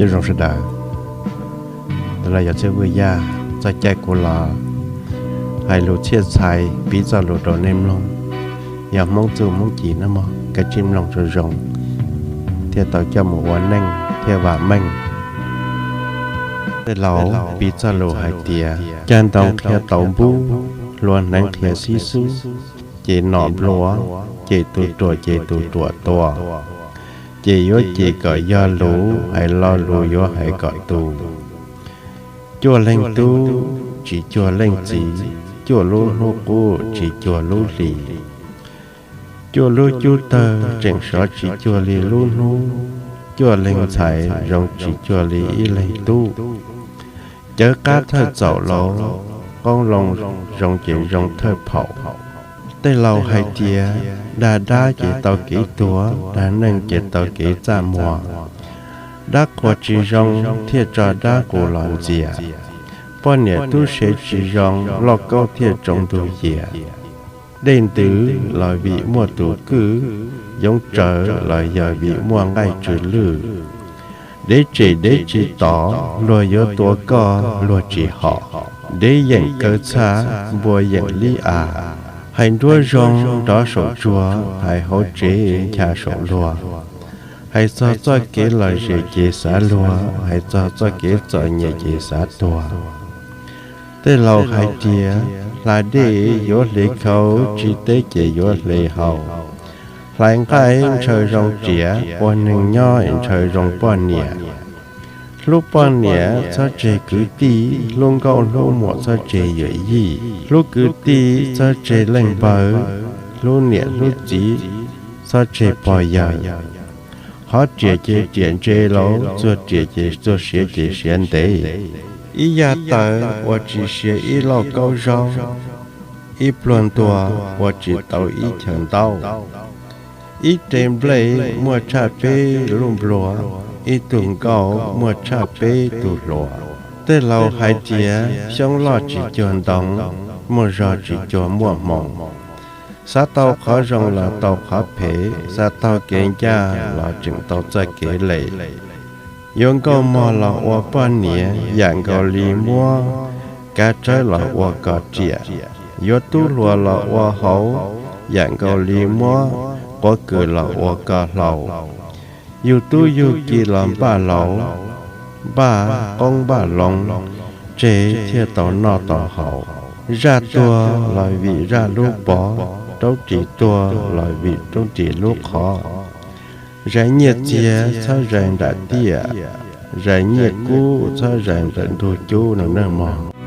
Nyob zoo sawv daws, ntawm no yog Txhiaj Vwj Yaj. Txoj cai kuv los hais lus txhiaj txhais piv txoj lus rau nej mloog. Yog Hmoob txuj Hmoob ci nawb mog, kav tsij mloog zoo zoo thiaj tau coj mus ua neej thiaj vam meej. Tej laus piv txoj lus hais tias, cag ntoo qhia tau npub, hlua hneev qhia xib xub, ces nom nplua, ces tus ruam ces tus ruam tua, ces yuav cem kom yog luv, hais lo lus yuav hais kom tus. Cuaj leeg tub tsis cuag leej txiv, cuaj lub hnub qub tsis cuag lub hlis, cuaj lub cub tawg tseem sov tsis cuag li lub hnub, cuaj leeg ntxhais zoo tsis cuag li ib leeg tub. Cawv qab thawj txaum laus, qoob loo zoo ces zoo thawj phaum. Tej laus hais tias, dag dab ces tau kev tuag, dag neeg ces tau kev txaj muag. Dab qhuas tsis zoo thiaj tso dab qus los ntxias. Poj niam tub se tsis zoo, lauj kaub thiaj tsoo ntug yias. Dej ntws los vim muaj tus kwj, yoov tsawv los yog vim muaj nqaij tsw lwj. Dev tsem dev tsis tod, luag yuav tua koj luag tsis hom. Dev yeem kaw txha, npua yeem lib av. Hais nruab zoo nrov saum tsuag, hais hauv tsev ncha saum luag. Hais txog txoj kev lom zem ces xav luag, hais txog txoj kev txom nyem ces xav tuag. Tej laus hais tias, hla dej yuav hle khau, tsis teb ces yuav hle hau. Hlais nqaij ntshaw zoo riam, ua neeg nyob ntshaw zoo poj niam. Hlub poj niam txhob tseg kwv tij, hlub nkauj hlub muam txhob tseg yawm yij. Hlub kwv tij txhob tseg leej npawg, hlub niam hlub txiv txhob tseg pog yawg. Hov riam ces riam ntse laus, txuag riam ces txuag siav ces siav ntev. Ib yaj tawv ua tsis siav ib lauj kaub zaub, ib pluag ntuag ua tsis tau ib chaw ntaub. Ib re nplej muaj tshaj peb lub nplua, ib tug nkauj muaj tshaj peb tug hluas. Tej laus hais tias xyoob loj tsis cuag ntoo, muaj zog tsis cuag muaj hmoo. Xav tau qhov zoo los tau qhov phem, xav taug kev ncaj los tseem tau txoj kev lem. Yuav nkauj mog los ua poj niam, yam nkaus li muab kav tsawb los ua koj riam. Yuav tub hluas los ua hauv, yam nkaus li muab quav kws los ua koj hlau. Yug tub yug ki los npaj laus, npaj qoob npaj loo, tseg thiaj tau noj tau haus. Zaj tuag los vim zaj lub pov, roob ris tuag los vim roob ris lub qhov. Zais nyiaj txiag txhob zais nram tiaj, zais nyiaj kub txhob zais ntawm ntug cub no nawb mog.